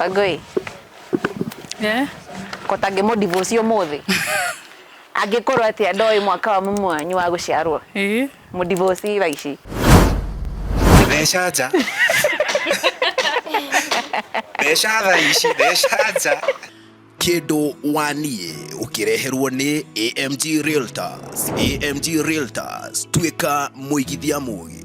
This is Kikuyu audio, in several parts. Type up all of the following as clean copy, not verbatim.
Wangũi. Eh? Ko tangĩmũ-divorce ũmũthĩ angĩkorwo atĩa ndoĩ mwaka wa mumu wanyu wa gũciarwo. Ĩĩ. Mũdivorce thaa ici. Theca nja. Theca thaa ici, theca nja. Kĩndũ wa niĩ ũkĩreherwo nĩ AMG Realtors. AMG Realtors, tuĩka mũigithia mũgĩ.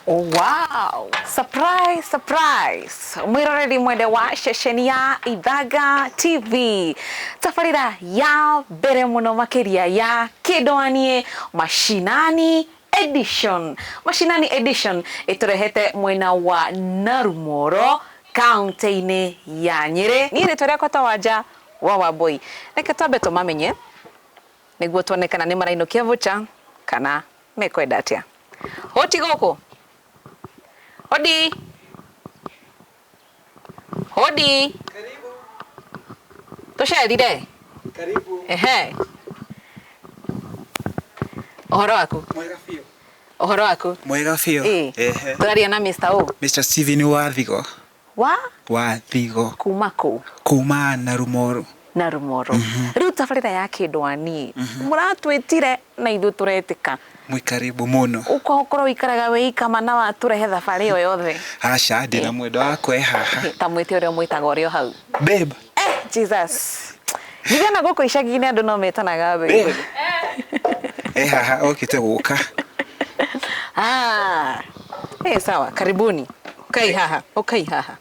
Wow! Surprise, surprise! Mwiroreri mwende wa ceceni ya Ithaga TV. Tabarĩra ya mbere mũno makĩria ya Kĩndwaniĩ Mashinani Edition. Mashinani Edition ĩtũrehete mwena wa Narumoro kaunti-inĩ ya Nyĩrĩ. Niĩ rĩtwa rĩakwa ta Wanja wa Wambũi. Reke twambe tũmamenye nĩguo tuone kana nĩ marainũkia voucher kana mekwenda atĩa. Hoti gũkũ. Hodi. Hodi. Karibu. Tũcerire. Karibu. Ehe. Ũhoro waku? Mwega biũ. Ũhoro waku? Mwega biũ. Ĩĩ. Ehe. Tũraria na Mr. O. Mr. Steven Wathigo. Wa? Wathigo. Kuma kũ? Kuma Narumoro. Narumoro. Rĩu tabarĩra ya Kĩndwani mũratwĩtire na ithuĩ tũretĩka. Mwĩ karibu mũno. Ũkorwo ũikaraga wĩ ikama na watũrehe thabarĩ ĩyo yothe. Aca, ndĩna mwendwa wakwa e haha. Ta mwĩte ũrĩa ũmwĩtaga ũrĩ o hau. Babe. Eh, Jesus. Githĩ ona gũkũ icagi-inĩ andũ no metanaga babe. Babe. E haha okĩte gũka. Ah. Eh, sawa, karibuni. Ukai haha, ukai haha.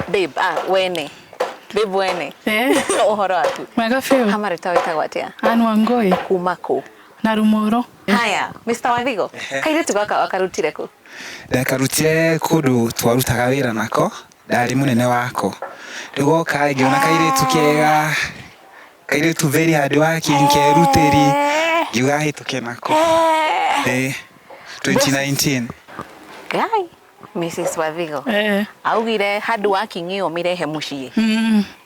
Babe, ah, wene. Babe wene. Eh? Ũhoro waku? Mwega biũ. Hama rĩtwa wĩtagwo atĩa? Anne Wangũi. Kuma kũ? Narumoro. Haya, Mr. Wathigo, kairĩtu gaka wakarutire kũ? Ndakarutire kũndũ twarutaga wĩra nako, ndarĩ mũnene wako. Rĩu goka ngĩona kairĩtu kega, kairĩtu very hard working, kerutĩri, ngiuga hĩtũke nako. Ĩĩ, 2019. Ngai, Mrs. Wathigo. Eh. Augire hard working ĩyo mĩrehe mũciĩ.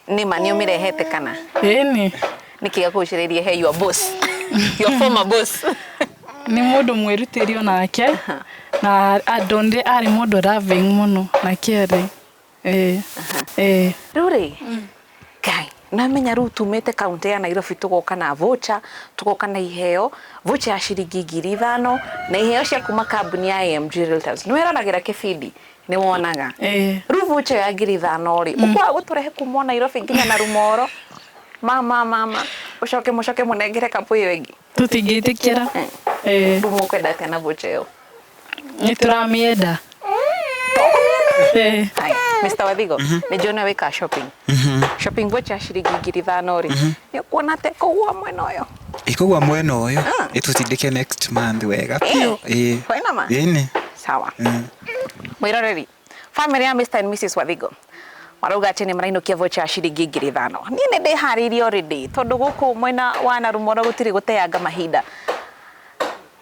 Nĩ ma nĩ ũmĩrehete kana? Ĩni. Nĩkĩ gĩakũgucĩrĩirie he your boss? Your former boss. Nĩ mũndũ mwĩrutĩri onake na andũ arĩ mũndũ loving mũno na caring. Ĩĩ. Ĩĩ. Rĩu rĩ, Ngai, namenya rĩu tumĩte kaunti ya Nairobi tũgoka na voucher, tũgoka na iheo, voucher ya ciringi 5,000 na iheo cia kuma kambuni ya AMG Realtors. Nĩ weroragĩra kĩbindi? Nĩ wonaga? Ĩĩ. Rĩu voucher ya 5,000 rĩ, ũkwaga gũtũrehe kuma Nairobi nginya Narumoro? Mama, mama, ũcoke mũcoke mũnengere kapu ĩyo ĩngĩ? Tũtingĩtĩkĩra. Ĩĩ. Rĩu mũkwenda atĩa na voucher ĩyo? Nĩ tũramĩenda. Ĩĩ. Haya, Mr. Wathigo, nĩ njũĩ nĩ wĩkaga shopping. Shopping voucher ya ciringi 5,000 rĩ, nĩ ũkuona ta ĩkũgũa mwena ũyũ? Ĩkũgũa mwena ũyũ, ĩtũtindĩke next month wega biũ. Ĩĩ. Kwĩna ma? Ĩni. Sawa. Mwĩroreri, family ya Mr. and Mrs. Wathigo marauga atĩ nĩ marainũkia voucher ya ciringi 5,000. Niĩ nĩ ndĩharĩirie already tondũ gũkũ mwena wa Narumoro gũtirĩ gũteanga mahinda.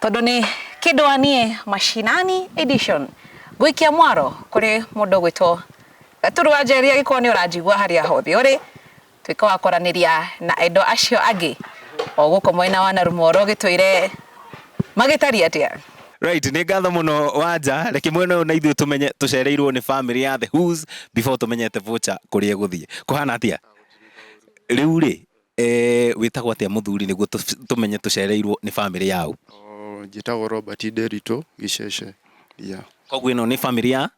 Tondũ nĩ Kĩndwaniĩ Mashinani Edition. Ngũikia mwaro kũrĩ mũndũ ũgwĩtwo Gaturu wa Njeri angĩkorwo nĩ ũranjigua harĩa hothe ũrĩ, tuĩka wa kwaranĩria na endwa acio angĩ o gũkũ mwena wa Narumoro gĩtwĩre magĩtariĩ atĩa. Right, nĩ ngatho mũno Wanja, reke mwena ũyũ na ithuĩ tũmenye tũcereirwo nĩ family ya The Who's before tũmenyete voucher kũrĩa ĩgũthiĩ. Kũhana atĩa? Rĩu rĩ, wĩtagwo atĩa mũthuri nĩguo tũmenye tũcereirwo nĩ family yaũ? Njĩtagwo Robert Nderitu Gĩcece. Yeah. Koguo ĩno nĩ family ya?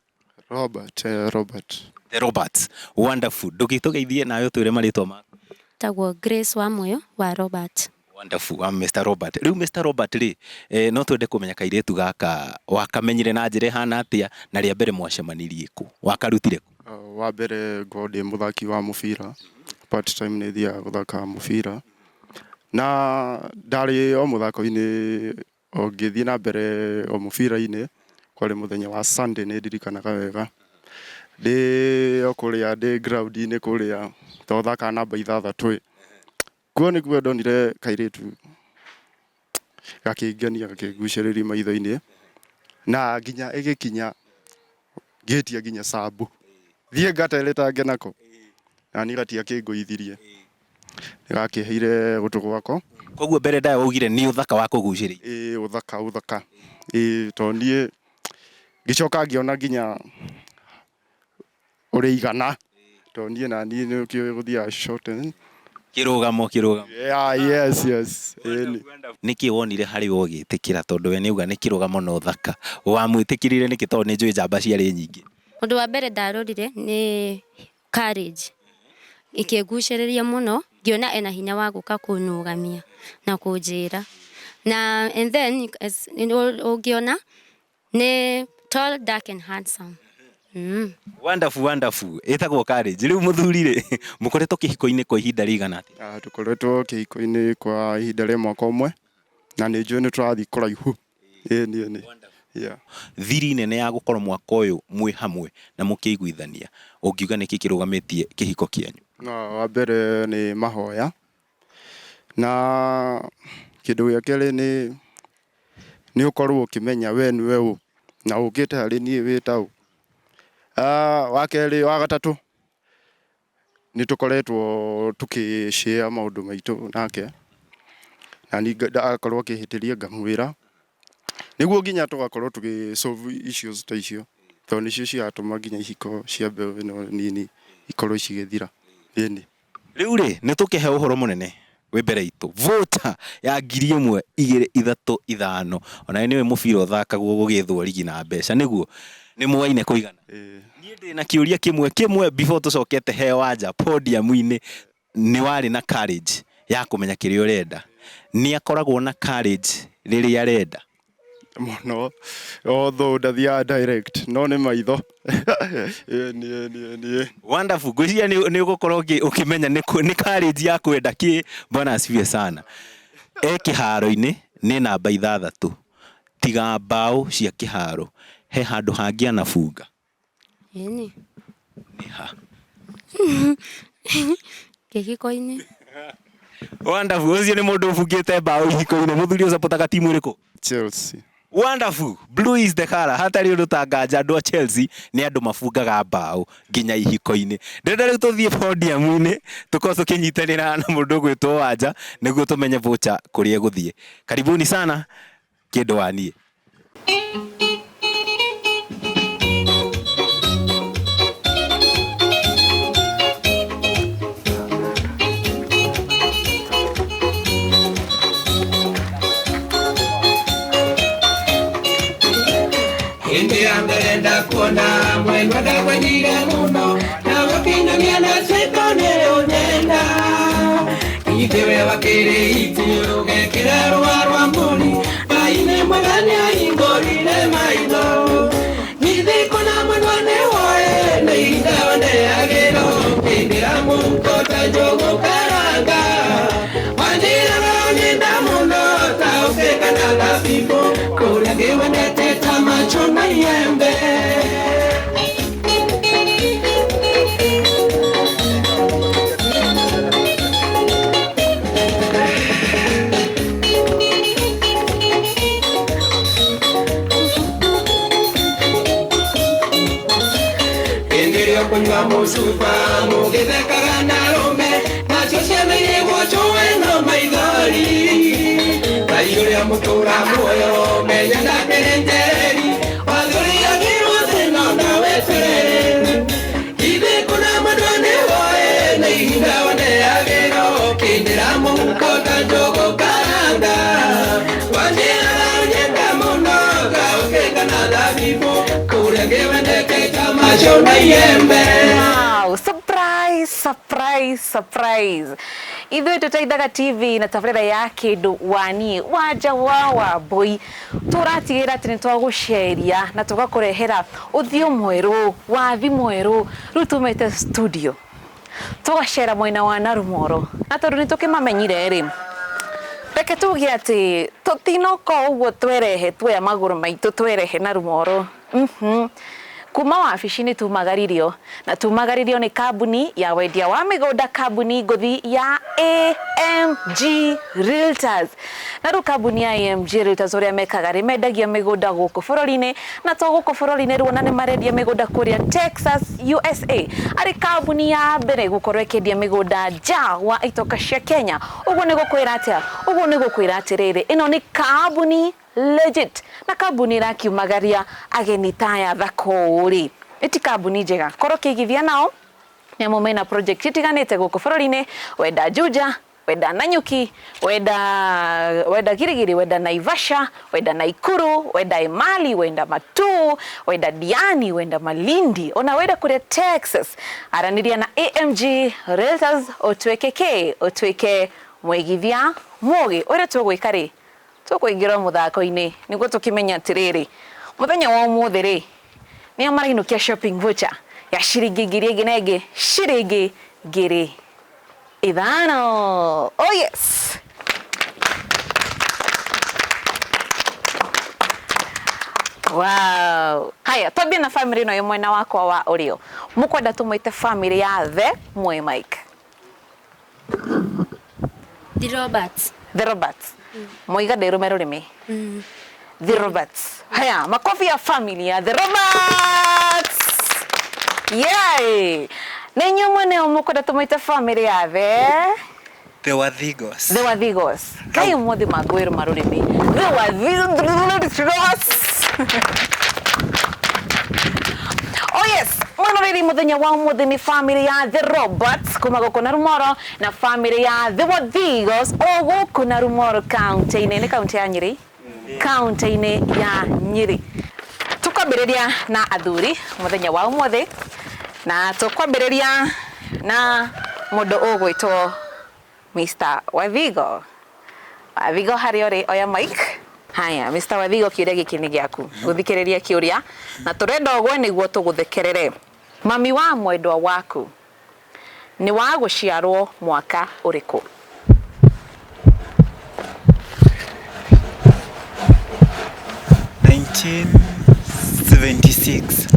Robert, Robert. The Roberts. Wonderful. Ndũgĩtũgeithie nawe ũtwĩre marĩtwa maku. Njĩtagwo Grace Wamuyu wa Robert. Wonderful, wa Mr. Robert. Rĩu Mr. Robert rĩ, no twende kũmenya kairĩtu gaka wakamenyire na njĩra ĩhana atĩa na rĩa mbere mwacemanirie kũ? Wakarutire kũ? Wa mbere ngorwo ndĩ mũthaki wa mũbira, part time nĩ thiaga gũthaka mũbira, na ndarĩ o mũthako-inĩ o ngĩthiĩ na mbere o mũbira-inĩ, kwarĩ mũthenya wa Sunday nĩ ndirikanaga wega, ndĩ o kũrĩa ndĩ ground -inĩ kũrĩa tondũ thakaga namba 6 ĩ, kuo nĩkuo ndonire kairĩtu gakĩngenia gakĩngucĩrĩria maitho-inĩ, na nginya ĩgĩkinya ngĩtia nginya cabu. Thiĩ ngateretange nako. Na niĩ gatiakĩngũithirie. Nĩgakĩheire gũtũ gwako. Koguo mbere ndaya waugire nĩ ũthaka wa kũgucĩrĩirie. Ĩĩ ũthaka ũthaka. Ĩĩ tondũ niĩ ngĩcoka ngĩona nginya ũrĩa aigana. Tondũ niĩ naniĩ nĩ ũkĩũĩ gũthiaga shorten. Kĩrũgamo kĩrũgamo. Yeah, yes, yes. Ĩni. Nĩkĩ wonire harĩ we ũgĩtĩkĩra tondũ we nĩauga nĩ kĩrũgamo na ũthaka. Wamwĩtĩkĩrire nĩkĩ tondũ nĩnjũĩ njamba ciarĩ nyingĩ? Ũndũ wa mbere ndarorire nĩ courage ĩkĩngucĩrĩria mũno ngĩona ena hinya wa gũka kũnũgamia na kũnjĩra na and then as ũngĩona nĩ tall dark and handsome. Wonderful, wonderful. Ĩtagwo courage. Rĩu mũthuri rĩ, mũkoretwo kĩhiko-inĩ kwa ihinda rĩigana atĩa? Ah, tũkoretwo kĩhiko-inĩ kwa ihinda rĩa mwaka ũmwe na nĩ njũĩ nĩ tũrathiĩ kũraihu. Ĩni ĩni. Yeah. Thiri nene ya gũkorwo mwaka ũyũ mwĩ hamwe na mũkĩiguithania, ũngiuga nĩkĩ kĩrũgamĩtie kĩhiko kĩanyu? Na wa mbere nĩ mahoya na kĩndũ gĩa kerĩ nĩ nĩ ũkorwo ũkĩmenya we nĩwe ũ na ũkĩte harĩ niĩ wĩ ta ũ. Ah, wa kerĩ wa gatatũ nĩ tũkoretwo tũkĩ share maũndũ maitũ nake na niĩ agakorwo akĩhĩtĩria ngamwĩra nĩguo nginya tũgakorwo tũgĩ solve issues ta icio tondũ nĩcio ciratũma nginya ihiko cia mbeũ ĩno nini ikorwo cigĩthira. Ĩni. Rĩu rĩ, nĩ tũkĩhe ũhoro mũnene wĩ mbere itũ. Voucher ya 1000, 2, 3, 5. Onawe nĩ ũĩ mũbira ũthakagwo gũgĩethwo rigi na mbeca, nĩguo? Nĩ mũaine kũigana? Niĩ ndĩna kĩũria kĩmwe kĩmwe before tũcokete he Wanja podium-inĩ. Nĩ warĩ na courage ya kũmenya kĩrĩa ũrenda. Nĩ akoragwo na courage rĩrĩa arenda? Mũno, although ndathiaga direct no nĩ maitho. Ĩni ĩni ĩni. Wonderful. Ngwĩciria nĩ ũgũkorwo ũkĩmenya nĩ courage ya kwenda kĩ. Bwana asifiwe sana. E kĩharo-inĩ nĩ namba 6. Tiga mbaũ cia kĩharo, he handũ hangĩ anabunga? Ĩni. Nĩ ha? Kĩhiko-inĩ. Wonderful. Ũcio nĩ mũndũ ũbungĩte mbaũ ihiko-inĩ. Mũthuri ũcapotaga timu ĩrĩkũ? Chelsea. Wonderful. Blue is the color. Hatarĩ ũndũ ta nganja andũ a Chelsea nĩ andũ mabungaga mbaũ nginya ihiko-inĩ. Ndĩrenda rĩu tũthiĩ podium-inĩ tũkorwo tũkĩnyitanĩra na mũndũ ũgwĩtwo Wanja nĩguo tũmenye voucher kũrĩa ĩgũthiĩ. Karibuni sana kĩndũ wa niĩ. Hĩndĩ ya mbere ndakuona mwendwa ndakwendire mũno na ũkĩnyonia na ciĩko nĩ ũnyenda. Githĩ we wakĩrĩ iti ũgekĩra rũa rwa mbũri Ngai nĩ mwega nĩahingũrire maitho. Githĩ kũna mwendwa nĩ woe nĩ ihinda waneagĩrwo kĩingĩra mũhuko ta njũgũ karanga. Wanjĩraga ũnyenda mũno ta ũkĩ kana thabibũ kũrĩa ngĩwendete ta macho na iembe. Kũnyua mũcuba mũgĩthekaga na arũme nacio ciana irĩgwo cũĩ no maithori. Ngai ũrĩa mũtũra muoyo menya ndakĩrĩ njeri wathũriagĩrwo thĩna na weterere. Githĩ kũna mwendwa nĩ woe nĩ ihinda waneagĩrwo kĩndĩra mũhuko ta njũgũ karanga. Wanjĩraga ũnyenda mũno kaũkĩ kana thabibũ kũrĩa ngĩwendete ta macio na iembe. Wow, surprise, surprise, surprise. Ithuĩ tũteithaga TV na tabarĩra ya kĩndũ wa niĩ Wanja wa Wambũi. Tũratigĩrĩra atĩ nĩ twagũceria na tũgakũrehera ũthiũ mwerũ, wathi mwerũ. Rĩu tumĩte studio tũgacera mwena wa Narumoro na tondũ nĩ tũkĩmamenyire rĩ, reke tuge atĩ tũtinoka ũguo twerehe tuoya magũrũ maitũ twerehe Narumoro. Kuma wabici-inĩ tumagaririo na tumagaririo nĩ kambuni ya wendia wa mĩgũnda, kambuni ngũthi ya AMG Realtors. Na rĩu kambuni ya AMG Realtors ũrĩa mekaga rĩ, mendagia mĩgũnda gũkũ bũrũri-inĩ, na to gũkũ bũrũri-inĩ rĩu ona nĩ marendia mĩgũnda kũrĩa Texas, USA. Arĩ kambuni ya mbere gũkorwo ĩkĩendia mĩgũnda nja wa itoka cia Kenya. Ũguo nĩ gũkwĩra atĩa? Ũguo nĩ gũkwĩra atĩrĩrĩ, ĩno nĩ kambuni legit na kambuni ĩrakiumagaria ageni ta aya thaka ũũ rĩ, ĩ ti kambuni njega. Korwo ũkĩigithia nao nĩ amu mena project itiganĩte gũkũ bũrũri-inĩ, wenda Juja, wenda Nanyuki, wenda Girigiri, wenda Naivasha, wenda Naikuru, wenda Emali, wenda Matuu, wenda Diani, wenda Malindi, ona wenda kũrĩa Texas. Aranĩria na AMG Realtors ũtuĩke kĩ? Ũtuĩke mũigithia mũgĩ. Ũrĩa tũgwĩka rĩ, tũkũingĩra mũthako-inĩ nĩguo tũkĩmenye atĩrĩrĩ, mũthenya wa ũmũthĩ rĩ, nĩa marainũkia shopping voucher ya ciringi ngiri ĩngĩ na ĩngĩ, ciringi 5,000. Oh yes. Wow. Haya, twambie na family ĩno ĩ mwena wakwa wa ũrĩo. Mũkwenda tũmwĩte family ya the Mwe Mike. The Roberts. The Roberts. Moiga ndĩrũme rũrĩmĩ. The Roberts. Haya, makofi ya family ya The Roberts. Yay! Na inyuĩ mwene o mũkwenda tũmwĩte family ya the The Wathigos. The Wathigos. Kai ũmũthĩ mangũĩrũma rũrĩmĩ. The Wathigos. Oh yes, mwanoreri muthenya wa umuthi ni family ya The Roberts kuma guku na Rumoro na family ya The Wathigos o guku na Rumoro county-inĩ. Nĩ county ya Nyeri? County-inĩ ya Nyeri. Tukwambĩrĩria na athuri muthenya wa umuthi na tukwambĩrĩria na mũndũ ũgwĩtwo Mr. Wathigo. Wathigo harĩa ũrĩ, oya mic. Haya, Mr. Wathigo, kĩũria gĩkĩ nĩ gĩaku. Gũthikĩrĩria kĩũria na tũrenda ũgwe nĩguo tũgũthekerere. Mami wa mwendwa waku nĩ wa gũciarwo mwaka ũrĩkũ? 1976.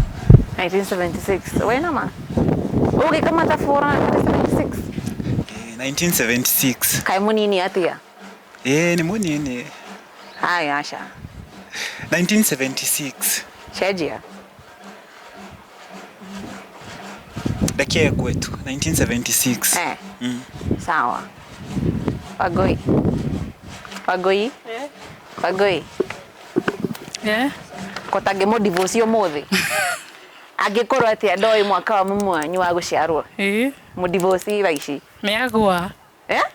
1976. We nama? Ũgĩkamata bũra 1976? 1976. Kaĩ mũnini atĩa? Nĩ mũnini. Haya, aca. 1976. Cenjia. Reke kwetu 1976. Sawa. Wagoi. Wagoi? Wagoi. Ko tangĩmũ divorce ũmũthĩ. Angĩkorwo atĩa ndoĩ mwaka wa mumu wanyu wa gũciarwo. Mũ divorce thaa ici. Nĩagũa.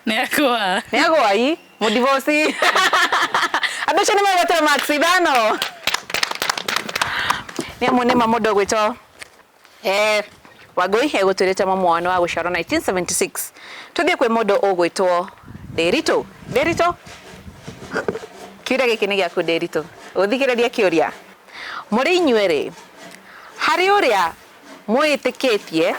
Nĩagũa. Nĩagũa i? Mũ divorce. Andũ acio nĩmegwatĩra marks 5. Nĩ amu nĩma mũndũ ũgwĩtwo Wangũi egũtwĩrĩte mamu wao nĩ wa gũciarwo 1976. Tũthiĩ kwĩ mũndũ ũgwĩtwo Ndĩritũ. Ndĩritũ? Kĩũria gĩkĩ nĩ gĩaku Ndĩritũ. Ũthikĩrĩrie kĩũria. Mũrĩ inyuĩ rĩ, harĩ ũrĩa mwĩtĩkĩtie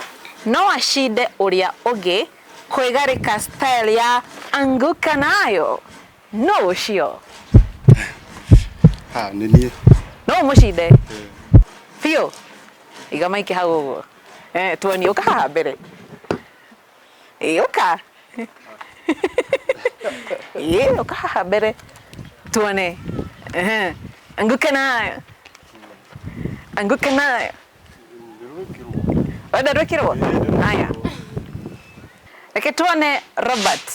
no acinde ũrĩa ũngĩ kwĩgarĩka style ya anguka nayo, no ũcio? Ha, nĩ niĩ. No ũmũcinde? Biũ? Iga maiki hau ũguo. Tuonie, ũka haha mbere. Ũka. Ũka haha mbere. Tuone. Anguka nayo. Anguka nayo. Wenda rwĩkĩrwo? Haya. Reke tuone Robert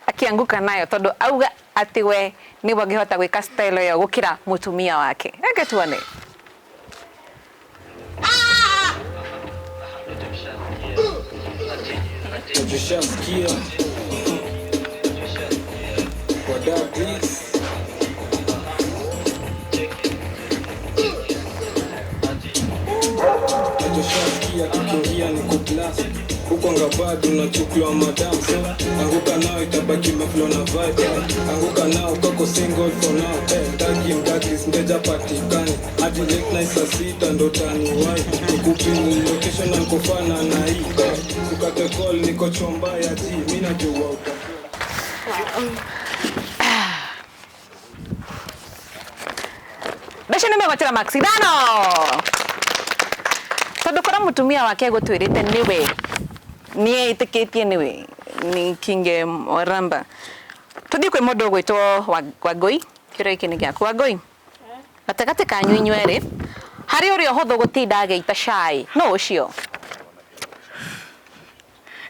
akianguka nayo tondu auga ati we nĩwe angĩhota gwĩka style ĩyo gũkĩra mũtumia wake. Reke tuone. Unachukuliwa madam, so anguka nao itabaki meflo na vibe. Anguka nao kako single for now. Mtaki mtaki ndeja patikani hadi late night saa 6 ndo tani wai nikupini location na nikofana na hii ukate call niko chomba ya ji mimi najua utakuwa. Mbeca nĩ megwatĩra max 5. Tondu kora mutumia wake gutwirite niwe niĩtĩkĩtie niwe ni kinge oramba. Tuthie kwĩ mũndũ ũgwĩtwo Wangũi, kĩũria gĩkĩ nĩ gĩaku Wangũi. Gatagatĩ kanyu inyuerĩ harĩ ũrĩa ũhũthũ gũtinda agĩita cai no ũcio?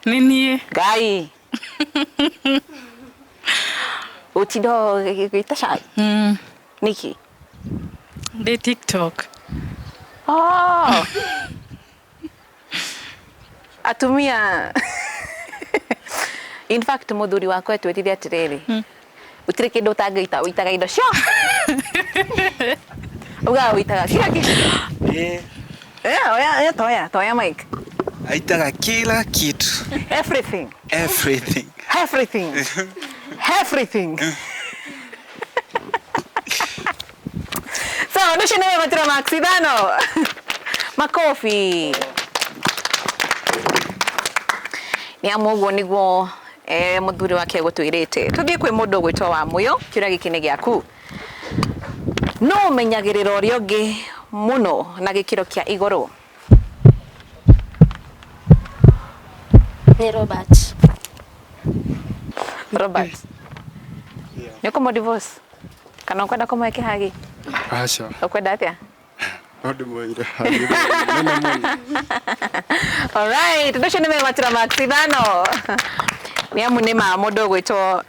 Nĩ niĩ. Ngai ũtinda ũgĩita cai? Nĩkĩ? Ndĩ TikTok. Oh. Atumia in fact muthuri wakwa etwĩrire atĩrĩrĩ gũtirĩ kĩndũ ũtangĩita ũitaga indo cio ugaga ũitaga kila kitu. Oya toya toya mic. Aitaga kila kitu. Everything. Everything. Everything. Everything. Sawa, nĩcio nĩwe matira max ithano. Makofi. Nĩ amu ũguo nĩguo mũthuri wake egũtwĩrĩte. Tũthiĩ kwĩ mũndũ ũgwĩtwo Wamũyũ, kĩũria gĩkĩ nĩ gĩaku. No ũmenyagĩrĩra ũrĩa ũngĩ mũno na gĩkĩro kĩa igũrũ? Nĩ Robert. Robert. Nĩ ũkũmũ divorce? Kana ũkwenda kũmũhe kĩhagi? Aca. Ũkwenda atĩa? No ndĩmwĩre hagi nene mũno. Alright, ũndũ ũcio nĩ megwatĩra max ithano. Nĩ amu nĩ ma mũndũ ũgwĩtwo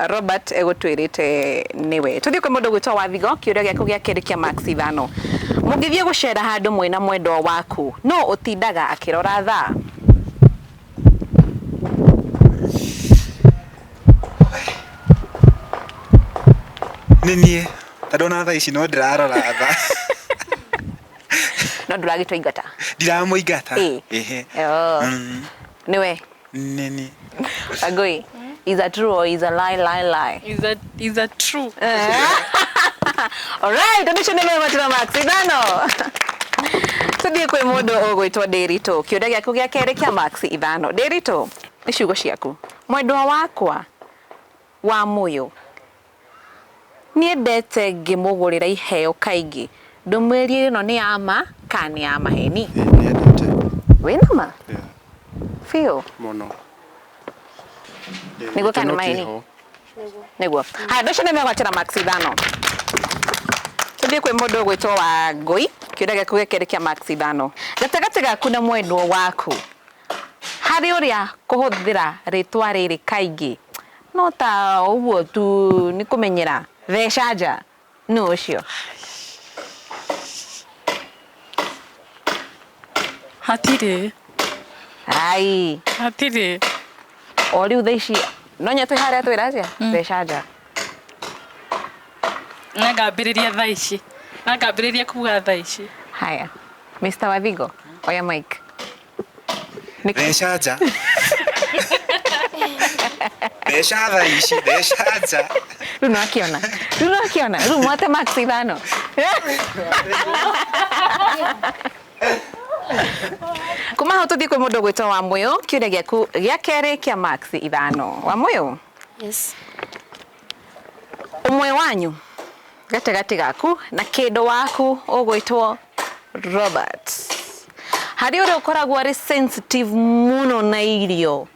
Robert egũtwĩrĩte nĩwe. Tũthiĩ kwĩ mũndũ ũgwĩtwo Wathigo, kĩũria gĩaku gĩa kerĩ kĩa max ithano. Mũngĩthiĩ gũcera handũ mwĩna mwendwa waku, no ũtindaga akĩrora thaa? Nĩ niĩ tondũ ona thaa ici no ndĩrarora thaa. No ndũragĩtũingata? Ndiramũingata. Ehe. Nĩwe? Nĩ niĩ. Agoi, is a true or is a lie, lie, lie? Is a true. All right, ũndũ ũcio nĩ megwatĩra max ithano. Tũthiĩ kwĩ mũndũ ũgwĩtwo Ndĩritũ, kĩũria gĩaku gĩa kerĩ kĩa max ithano. Ndĩritũ, nĩ ciugo ciaku. Mwendwa wakwa wa mũyũ niendete ngĩmũgũrĩra iheo kaingĩ. Ndũmĩrĩri ĩno nĩ ya ma kana nĩ ya maheni? Nĩendete. Wĩna ma? Yeah. Biũ? Mũno. Nĩguo kana nĩ maheni? Nĩguo. Haya, ũndũ ũcio nĩ megwatĩra max ithano. Tũthiĩ kwĩ mũndũ ũgwĩtwo Wangũi, kĩũria gĩaku gĩa kerĩ kĩa max ithano. Gatagatĩ gaku na mwendwa waku, harĩ ũrĩa kũhũthĩra rĩtwa rĩrĩ kaingĩ, no ta ũguo tu nĩ kũmenyera, theca nja, nũ ũcio? Hatirĩ. Ai. Hatirĩ. O rĩu thaa ici no nya twĩ harĩa twĩra atĩa? Theca nja. Na ngambĩrĩria thaa ici. Na ngambĩrĩria kuga thaa ici. Haya. Mr. Wathigo, oya mic. Theca nja. Theca thaa ici, theca nja. Rĩu no akĩona. Rĩu no akĩona. Rĩu mwate max ithano. Kuma hau tũthiĩ kwĩ mũndũ ũgwĩtwo Wamũyũ, kĩũria gĩaku gĩa kerĩ kĩa max ithano. Wamũyũ? Yes. Ũmwe wanyu gatagatĩ gaku na kĩndũ waku ũgwĩtwo Robert, harĩ ũrĩa ũkoragwo arĩ sensitive mũno na irio,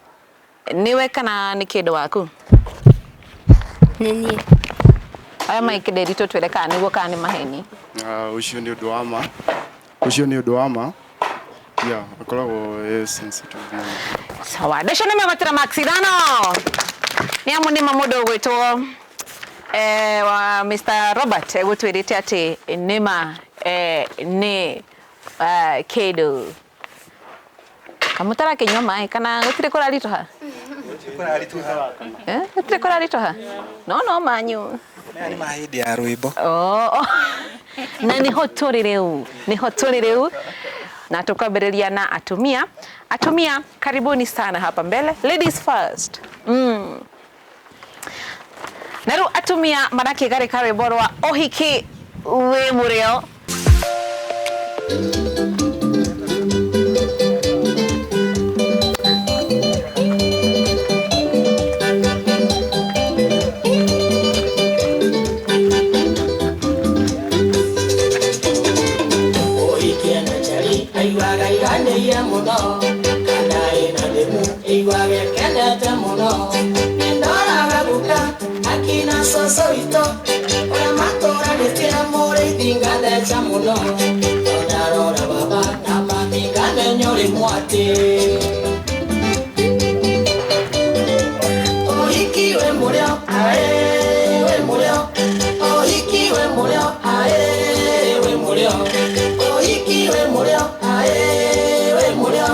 nĩwe kana nĩ kĩndũ waku? Nĩ niĩ. Aya Mike Ndĩritũ twĩre kana nĩguo kana nĩ maheni. Ũcio nĩ ũndũ wa ma. Ũcio nĩ ũndũ wa ma. Yeah, akoragwo e sensitive mũno. Sawa, ũndũ ũcio nĩ megwatĩra max ithano. Nĩ amu nĩ ma mũndũ ũgwĩtwo wa Mr. Robert egũtwĩrĩte atĩ nĩ ma nĩ kĩndũ. Kamũtarakĩnyua maĩ kana gũtirĩ kũraritũha? Gũtirĩ kũraritũha? No no manyu. Nĩ ma hĩndĩ ya rwĩmbo. Oh. Na nĩho tũrĩ rĩu. Nĩho tũrĩ rĩu. Na tukwambĩrĩria na atumia. Atumia, karibuni sana hapa mbele. Ladies first. Na rĩu atumia marakĩgarĩka rwĩmbo rwa ũhiki wĩ mũrĩo. Igua wĩkenete mũno nĩndoraga guka akina cũcũ witũ ũrĩa matũranĩtie na mũrĩithi ngatheca mũno ndarora baba na mami ngamenya ũrĩ mwatĩ ũhiki wĩ mũrĩo aĩ wĩ mũrĩo ũhiki wĩ mũrĩo aĩ wĩ mũrĩo ũhiki wĩ mũrĩo aĩ wĩ mũrĩo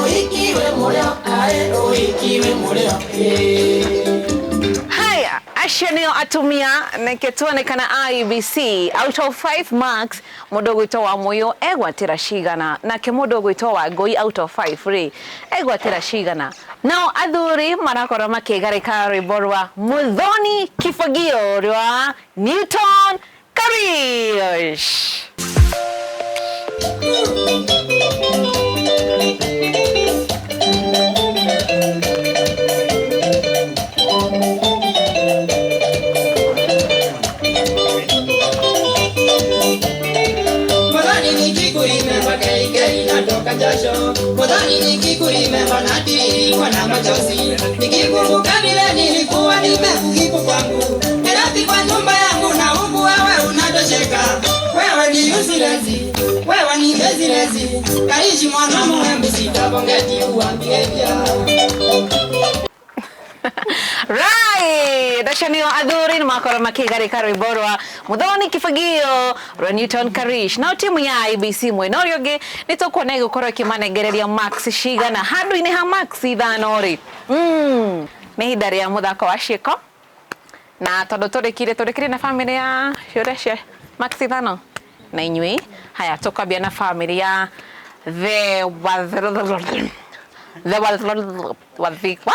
ũhiki wĩ mũrĩo aĩ ũhiki wĩ mũrĩo Haya, acio nĩo atumia neke tuonekana IEBC out of 5 marks mũndũ ũgwĩtwo wa Mũyũ egwatĩra cigana nake mũndũ ũgwĩtwo wa Ngũi out of 5 rĩ egwatĩra cigana. Nao athuri marakorwo makĩgarĩka rwĩmbo rwa Muthoni Kifagio rwa Newton Karish. Muthoni nikikurimemba keikei natoka jasho Muthoni nikikurimemba natiririkwa na machozi Nikikumbuka vile nilikuwa nimekukipu kwangu Nairobi kwa nyumba yangu na huku wewe unatosheka Wewe ni useless, wewe ni laziness Kaishi mwana muhembu sitabongeti uambie Right, acio nĩo athuri nĩ makorwo makĩgarĩka rwĩmbo rwa Muthoni Kifagio rwa Newton Karish. Nao timu ya IEBC mwena ũrĩa ũngĩ nĩ tũkuona ĩgũkorwo ĩkĩmanengereria max cigana handũ-inĩ ha max ithano rĩ. Nĩ ihinda rĩa mũthako wa ciĩko na tondũ tũrĩkire na bamĩrĩ ya ciũria cia max ithano na inyuĩ. Haya, tũkwambia na bamĩrĩ ya the Wathigwa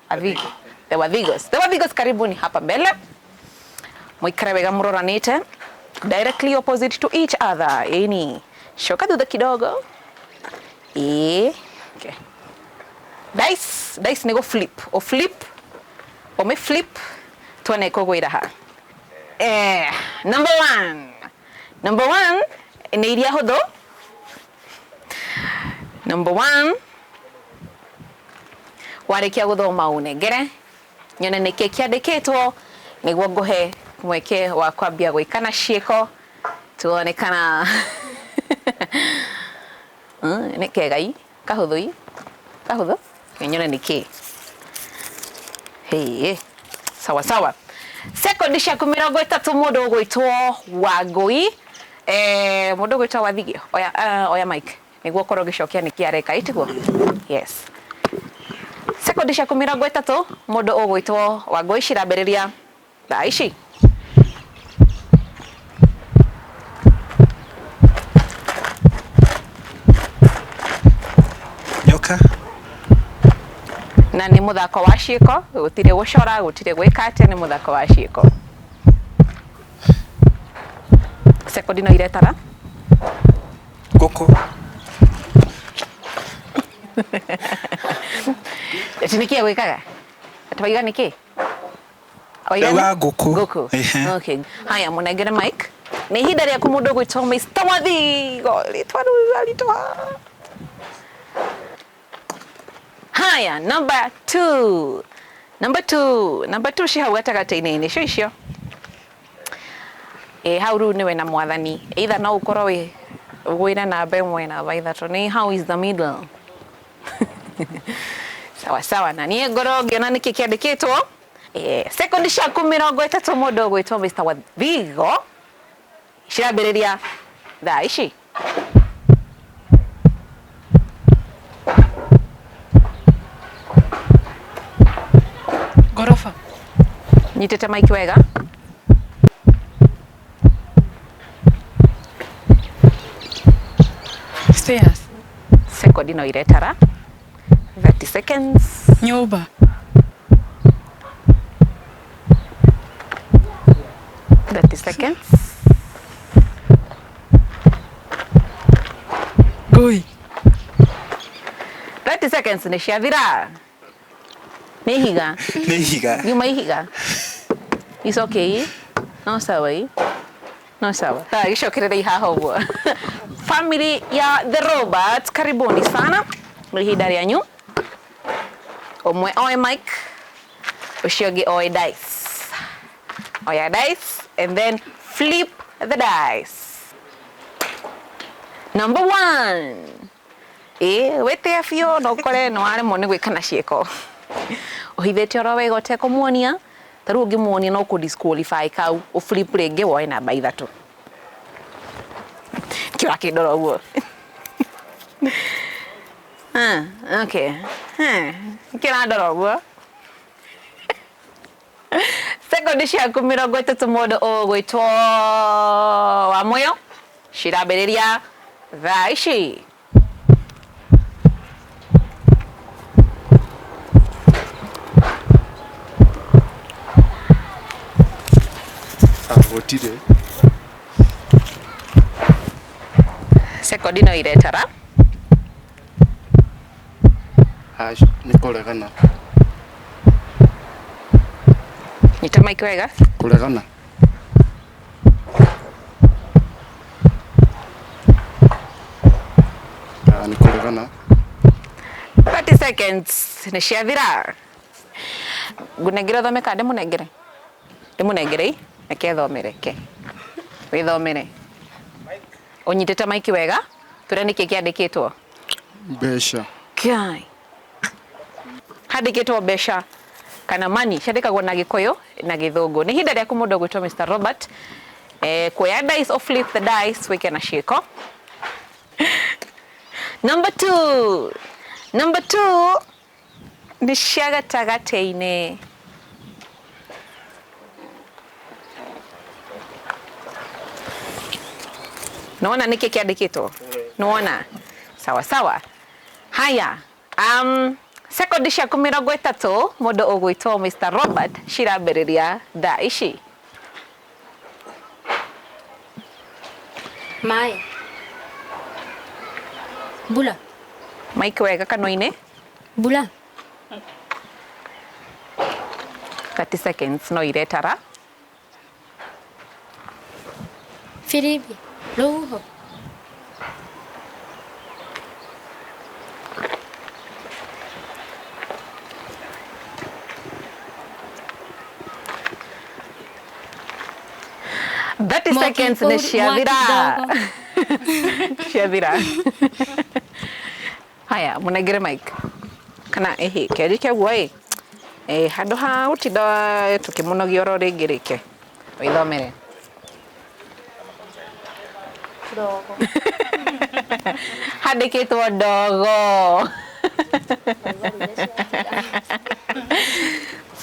Wathigo. The Wathigos. The Wathigos, karibuni hapa mbele. Muikare wega muroranite directly opposite to each other. Ĩni. Coka thutha kidogo. Ĩ. Okay. Dice, dice nĩgo flip. O flip. Ome flip. Tuone ĩkũgwĩra ha. Number 1. Number 1 nĩ iria hũthũ. Number 1 warĩkia gũthoma ũnengere nyone nĩkĩ kĩandĩkĩtwo nĩguo ngũhe mweke wa kwambia gwĩka na ciĩko tuone kana nĩ kegai kahũthũ kahũthũ nyone nĩkĩ. Hĩ, sawa sawa. Sekondi ciaku 30 mũndũ ũgwĩtwo Wangũi mũndũ ũgwĩtwo Wathigio oya oya mic nĩguo ũkorwo ũgĩcokia nĩkĩ areka ĩtiguo. Yes. Sekondi ciaku 30 mũndũ ũgwĩtwo Wangũi cirambĩrĩria thaa ici. Nyoka. Na nĩ mũthako wa ciĩko, gũtirĩ gũcora, gũtirĩ gwĩka atĩa, nĩ mũthako wa ciĩko. Sekondi no iretara. Ngũkũ. Ati nĩkĩ agwĩkaga? Ati waiga nĩkĩ? Ndauga ngũkũ. Ngũkũ. Okay. Haya, mũnengere mic. Nĩ ihinda rĩaku mũndũ ũgwĩtwo Mr. Wathigo. Rĩtwa rĩu rĩraritũha. Haya, number 2. Number 2. Number 2 ci hau gatagatĩ-inĩ nĩcio icio. Hau rĩu nĩwe na mwathani. Either no ũkorwo wĩ ũgwĩre namba 1 namba 3 nĩ how is the middle. Sawa sawa, na niĩ ngorwo ngĩona nĩkĩ kĩandĩkĩtwo. Sekondi ciaku 30 mũndũ ũgwĩtwo Mr. Wathigo cirambĩrĩria thaa ici. Ngoroba. Nyitĩte mic wega. Stairs. Sekondi no iretara 30 seconds. Nyũmba. 30 seconds. Ngũi. 30 seconds nĩ ciathira. Nĩ ihiga. Nĩ ihiga. Nyuma ihiga. It's okay. No sawa ĩ. No sawa. Gĩcokerere haha ũguo. Family ya The Roberts, karibuni sana. Nĩ ihinda rĩanyu. Ũmwe oe mic, ũcio ũngĩ oe dice. Oya dice and then flip the dice. Number one. Ĩ wĩtĩe biũ no ũkore nĩ waremwo nĩ gwĩka na ciĩko. Ũhithĩte oro wega ũtekũmuonia, ta rĩu ũngĩmuonia no kũ disqualify kau, ũ flip rĩngĩ woe namba ithatũ. Kĩ ũrakĩndora ũguo? Ah, okay. Nĩkĩ ũrandora ũguo? Sekondi ciaku 30 mũndũ ũgwĩtwo Wamũyũ cirambĩrĩria thaa ici. Gũtirĩ. Sekondi no iretara. Aca, nĩ kũregana. Nyita mic wega. Kũregana. Nĩ kũregana. 30 seconds nĩ ciathira. Ngũnengere ũthome kana ndĩmũnengere? Ndĩmũnengere ĩ, reke ethomere ke. Wĩthomere. Ũnyitĩte mic wega, twĩre nĩkĩ kĩandĩkĩtwo. Mbeca. Kai. Handĩkĩtwo mbeca kana money ciandĩkagwo na Gĩkũyũ na Gĩthũngũ. Nĩ ihinda rĩaku mũndũ ũgwĩtwo Mr. Robert kuoya dice or flip the dice wĩke na ciĩko. Number two. Number two nĩ cia gatagatĩ-inĩ. Nĩwona nĩkĩ kĩandĩkĩtwo? Nĩwona? Sawa sawa. Haya, sekondi ciaku 30 mũndũ ũgwĩtwo Mr. Robert cirambĩrĩria thaa ici. Maĩ. Mbura. Mike wega kanua-inĩ. Mbura. 30 seconds no iretara. Firimbi. Rũhuho. Thirty seconds nĩ ciathira. Ciathira. Haya, mũnengere mic. Kana ĩhĩ, kĩanjĩke ũguo ĩ. Handũ ha gũtinda tũkĩmũnogia oro rĩngĩ rĩke. Wĩthomere. Ndogo. Handĩkĩtwo ndogo.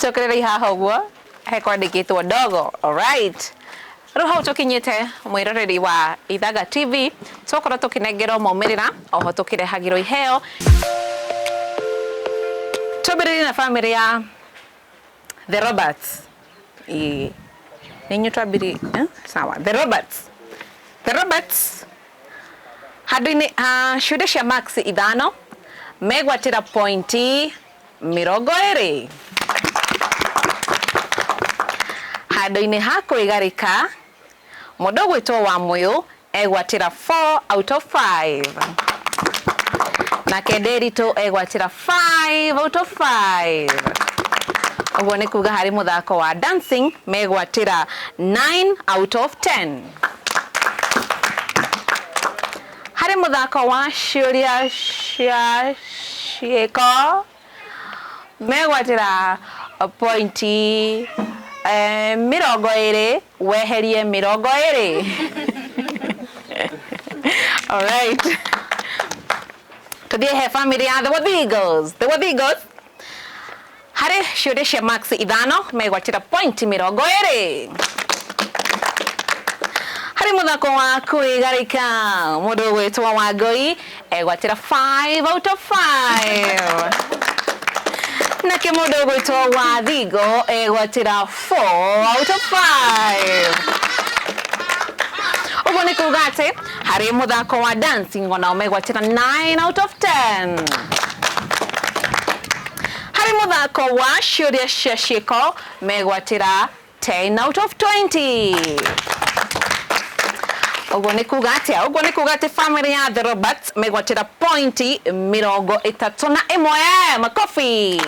Cokererai haha ũguo hekwandĩkĩtwo ndogo. Alright. Rĩu hau tũkinyĩte mwĩroreri wa Ithaga TV, twakorwo tũkĩnengerwo maumĩrĩra oho tũkĩrehagĩrwo iheo. Twambĩrĩrie na bamĩrĩ ya The Roberts. Ĩĩ. Nĩ inyuĩ twambĩrĩrie, sawa. The Roberts. The Roberts handũ-inĩ ha ciũria cia marks ithano megwatĩra pointi 20. Handũ-inĩ ha kwĩgarĩka mũndũ ũgwĩtwo Wamũyũ egwatĩra 4 out of 5. Nake Nderitu egwatĩra 5 out of 5. Ũguo nĩ kuga harĩ mũthako wa dancing megwatĩra 9 out of 10. Harĩ mũthako wa ciũria cia ciĩko megwatĩra pointi 20 weherie 20. Alright. Tuthiĩ he family ya The Wathigos. The Wathigos harĩ ciũria cia marks ithano megwatĩra pointi 20. Harĩ mũthako wa kwĩgarĩka mũndũ ũgwĩtwo Wangũi egwatĩra 5 out of 5. Nake mũndũ ũgwĩtwo Wathingo egwatĩra 4 out of 5. Ũguo nĩ kuga atĩ harĩ mũthako wa dancing onao megwatĩra 9 out of 10. Harĩ mũthako wa ciũria cia ciĩko megwatĩra 10 out of 20. Ũguo nĩ kuga atĩa? Ũguo nĩ kuga atĩ family ya The Roberts megwatĩra pointi 31. Makofi.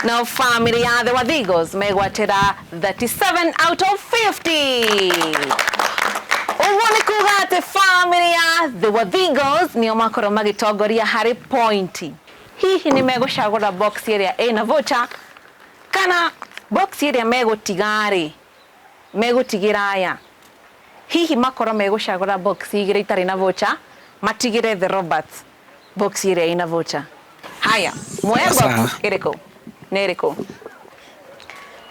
Now family ya The Wathigos megwatĩra 37 out of 50. Ũguo nĩ kuga atĩ family ya The Wathigos nĩo makorwo magĩtongoria harĩ pointi. Hihi nĩ megũcagũra box ĩrĩa ĩna voucher kana box ĩrĩa megũtiga-rĩ megũtigĩra aya? Hihi makorwo megũcagũra box igĩrĩ itarĩ na voucher matigĩre The Roberts box ĩrĩa ĩna voucher? Haya, muoya box Sawa. ĩrĩkũ? Nĩ ĩrĩkũ?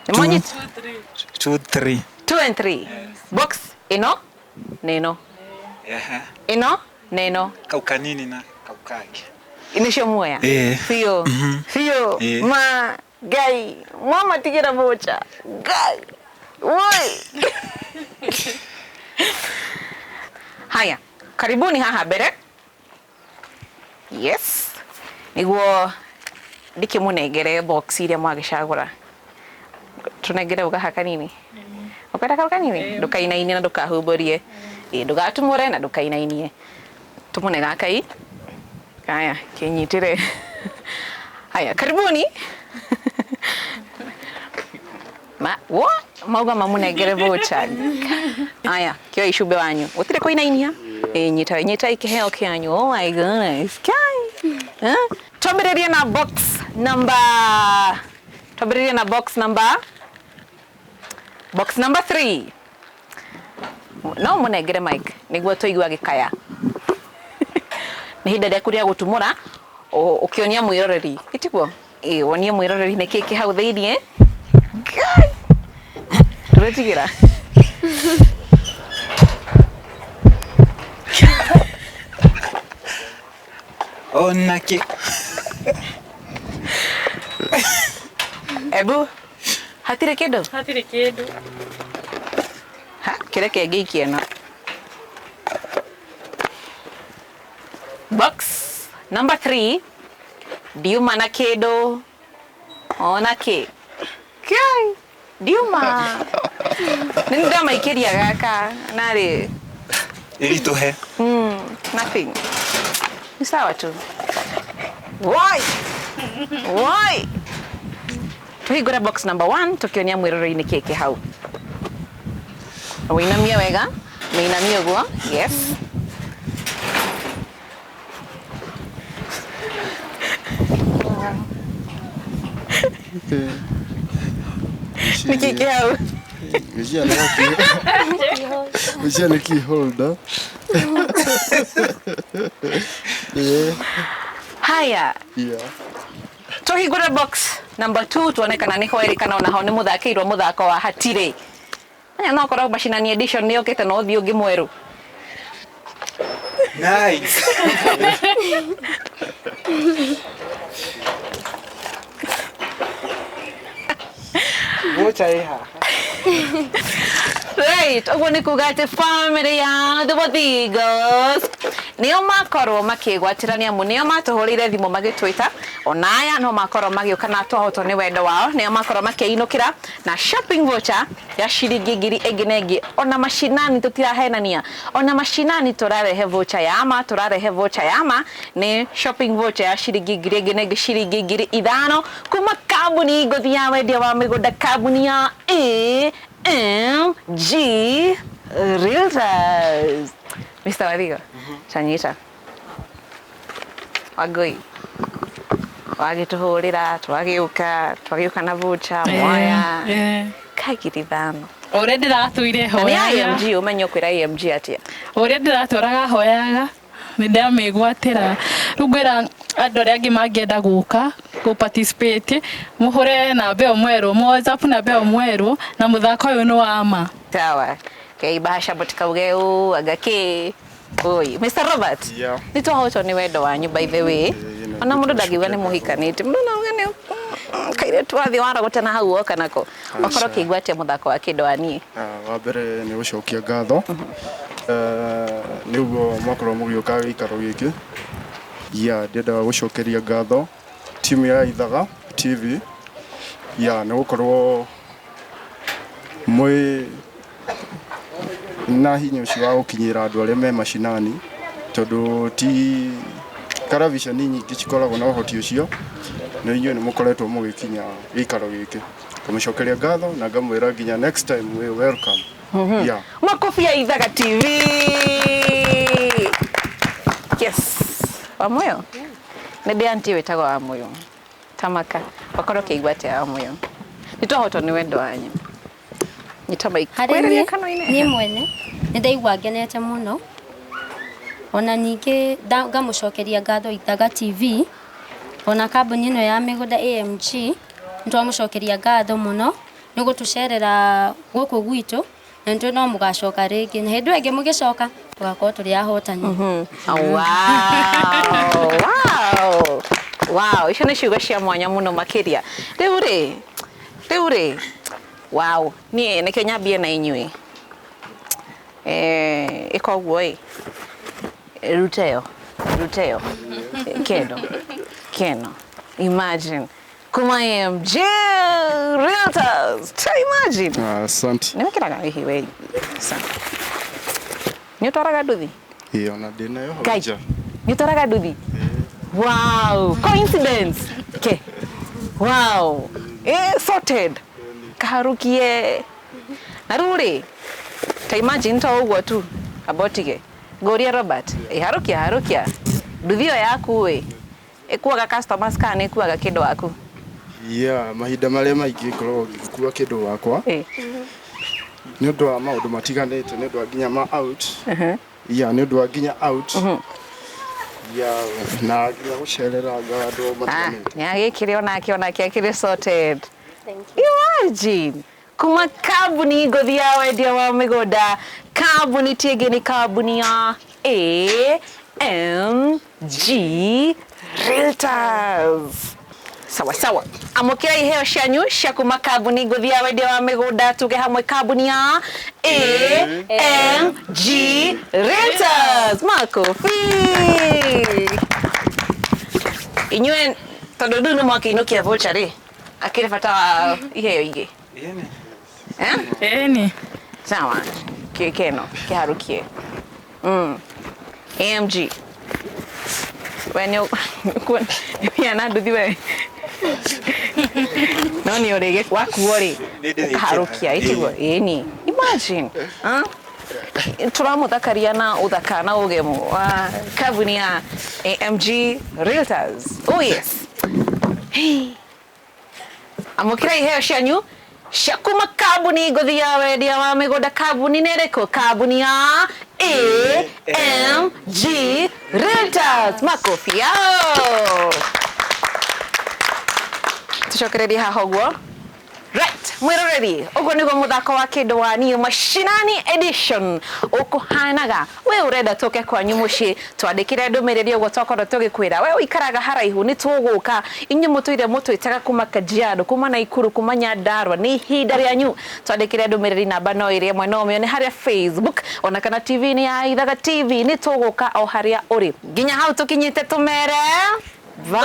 Nĩ mwanyita? 2 3. 2 and 3. Box ĩno na ĩno. Ĩno na ĩno. Kau kanini na kau kangĩ. Nĩcio muoya? Ĩĩ. Biũ. Biũ. Ĩĩ. Ma Ngai, mwamatigĩra voucher. Ngai. Woi. Haya, karibuni haha mbere. Yes. Nĩguo ndĩkĩmũnengere box iria mwagĩcagũra. Tũnengere ũgaha kanini. Ũkwenda kau kanini? Ndũkainainie na ndũkahumbũrie. Ĩĩ, ndũgatumũre na ndũkainainie. Tũmũne gaka i. Haya, kĩnyitĩre. Haya, karibuni. Ma, what? Mauga mamunengere voucher. Haya, kĩoya icumbi wanyu. Gũtirĩ kũinainia? Ĩĩ, nyita, nyita kĩheo kĩanyu. Oh my goodness. Kai. Eh? Twambĩrĩrie na box number. Twambĩrĩrie na box number. Box number 3. No mũnengere mic nĩguo tũigue agĩkaya. Nĩ ihinda rĩaku rĩa gũtumũra ũkĩonia mwĩroreri. Ĩtiguo? Ĩĩ, wonie mwĩroreri nĩkĩ kĩ hau thĩiniĩ. Ngai! Ndũretigĩra? Ona kĩ. Ebu, hatirĩ kĩndũ? Hatirĩ kĩndũ. Ha, kĩreke ngĩikie ĩno. Box number 3. Ndiuma na kĩndũ. Ona kĩ. Kai, ndiuma. Nĩ ndamaikĩria gaka narĩ. Ĩritũhe. Nothing. Ni sawa tu. Why? Why? Tuhingũre box number 1 tukionia mwĩroreri-inĩ kĩ kĩ hau. Wĩinamie wega, mĩinamie ũguo. Yes. Nĩ kĩ kĩ hau? Ngwĩciria nĩ ngwĩciria nĩ key holder. Ĩĩ. Haya, Yeah. tuhingũre box number 2 tuone kana nĩho ĩrĩ kana onaho nĩ mũthakĩirwo mũthako wa hatirĩ. Aya no korwo macinani edition nĩ yũkĩte na ũthiũ ũngĩ mwerũ. Nice. Voucher ĩ haha. Right, ũguo nĩ kuga atĩ family ya The Wathigos nĩo makorwo makĩgwatĩra nĩ amu nĩo matũhũrĩire thimũ magĩtwĩta ona aya no makorwo magĩũka na twahotwo nĩ wendo wao nĩo makorwo makĩinũkĩra na shopping voucher ya ciringi ngiri ĩngĩ na ĩngĩ. Ona macinani tũtirahenania, ona macinani tũrarehe voucher ya ma, tũrarehe voucher ya ma nĩ shopping voucher ya ciringi ngiri ĩngĩ na ĩngĩ, ciringi 5,000 kuma kambuni ngũthi ya wendia wa mĩgũnda, kambuni ya AMG Realtors. Mr. Wathigo, chanyita. Wangũi, wagĩtũhũrĩra twagĩũka, twagĩũka na voucher mwaya ka 5,000. Ũrĩa ndĩratũire Na nĩ hoyaga. AMG, ũmenye ũkwĩra AMG atĩa? Ũrĩa ndĩratũraga hoyaga nĩ ndamĩgwatĩra. Rĩu ngwĩra andũ arĩa angĩ mangĩenda gũka gũ participate mũhũre namba ĩyo mwerũ, mũ WhatsApp namba ĩyo mwerũ na mũthako ũyũ nĩ wa ma. Sawa. Kei bahasha mũtikauge ũ anga kĩ. Oi, Mr. Robert. Yeah. Nĩ twahotwo nĩ wendo wanyu by the way. Ona mũndũ ndangiuga nĩ mũhikanĩtie. Mũndũ no auge nĩ kairĩtu wathiĩ warogota na hau woka nako. Wakorwo ũkĩigua atĩa mũthako wa kĩndũ wa niĩ? Wa mbere nĩ gũcokia ngatho nĩ ũguo mwakorwo mũgĩũka gĩikaro gĩkĩ. Yeah, ndĩendaga gũcokeria ngatho timu ya Ithaga TV. Yeah, nĩ gũkorwo mwĩ Na hinya ũcio wa gũkinyĩra andũ arĩa me macinani tondũ ti karaviceni nyingĩ cikoragwo na ũhoti ũcio na inyuĩ nĩ mũkoretwo mũgĩkinya gĩikaro gĩkĩ. Ngamũcokeria ngatho na ngamwĩra nginya next time we welcome. Yeah. Makofi ya Ithaga TV. Yes. Wamuyo? Nĩ ndĩ auntie wĩtagwo Wamuyu. Tamaka. Wakorwo ũkĩigua atĩa Wamuyu? Nĩ twahotwo nĩ wendo wanyu. Nyita mic. Harĩ Kwĩrĩria niĩ kanua-inĩ. niĩ mwene nĩ ndaigua ngenete mũno ona ningĩ ngamũcokeria ngatho Ithaga TV ona kambuni ĩno ya mĩgũnda AMG nĩ twamũcokeria ngatho mũno nĩ gũtũcerera gũkũ gwitũ na nĩ no mũgacoka rĩngĩ na hĩndĩ ĩyo ĩngĩ mũgĩcoka tũgakorwo tũrĩ ahotani. Wow. Wow. Wow. Icio nĩ ciugo cia mwanya mũno makĩria. Rĩu rĩ, rĩu rĩ, wow. Niĩ nĩkĩo nyambie na inyuĩ. Ĩka ũguo ĩ. Ruteo. Ruteo. Keno. Keno. Imagine. Kuma AMG Realtors. Ta imagine. Asante. Nĩ wĩkĩraga hihi we. Sa. Nĩ ũtwaraga nduthi? Ĩĩ ona ndĩ nayo hau Ngai. nja. Nĩ ũtwaraga nduthi? Wow, coincidence. Ke. Wow. Sorted. Kaharukie. Na rĩu rĩ, ta imagine to ũguo tu. Abotige. Ngũrie Robert. Harukia harukia. Nduthi ĩyo yaku ĩ. Ĩkuaga customers kana nĩ ĩkuaga kĩndũ waku? Yeah, mahinda marĩa maingĩ ngoragwo ngĩkua kĩndũ gwakwa nĩ ũndũ wa maũndũ matiganĩte nĩ ũndũ wa nginya ma out. Yeah, nĩ ũndũ wa nginya out. Yeah, na nginya gũcereranga andũ matiganĩte. Nĩ agĩkĩrĩ onake akĩrĩ sorted. Imagine. Kuma kambuni ngũthi ya wendia wa mĩgũnda, kambuni ti ĩngĩ nĩ kambuni ya AMG Realtors. Sawa sawa. Amũkĩra iheo cianyu cia kuma kambuni ngũthi ya wendia wa mĩgũnda, tuge hamwe kambuni ya AMG Realtors. Makofi. Inyuĩ tondũ rĩu nĩ mwakĩinũkia voucher rĩ, akĩrĩ bata wa iheo ingĩ? Ĩni. Sawa. Kĩno kĩharukie. AMG. We nĩ ũkuona nduthi we. No nĩ ũrĩ wakuo rĩ ũkaharukia ĩtiguo ĩni. Imagine. Tũramũthakaria na ũthaka na ũgemu wa kambuni ya AMG Realtors. Oh yes. Hey. Amũkĩra iheo cianyu cia kuma kambuni ngũthi ya wendia wa mĩgũnda. Kambuni nĩ ĩrĩkũ? Kambuni ya AMG Realtors. Makofi yao. Tũcokererie haha ũguo. Right, mwĩroreri, ũguo nĩguo mũthako wa kĩndũ wa niĩ mashinani edition ũkũhanaga. We ũrenda tũke kwanyu mũciĩ, twandĩkĩre ndũmĩrĩri ũguo twakorwo tũgĩkwĩra. We ũikaraga haraihu nĩ tũgũka. Inyuĩ mũtũire mũtwĩtaga kuma Kajiado, kuma Naikuru, kuma Nyandarua, nĩ ihinda rĩanyu. Twandĩkĩre ndũmĩrĩri namba no ĩrĩa ĩmwe no ũmĩone harĩa Facebook ona kana TV-inĩ ya Ithaga TV. Nĩ tũgũka o harĩa ũrĩ. Nginya hau tũkinyĩte tũmere. Bye.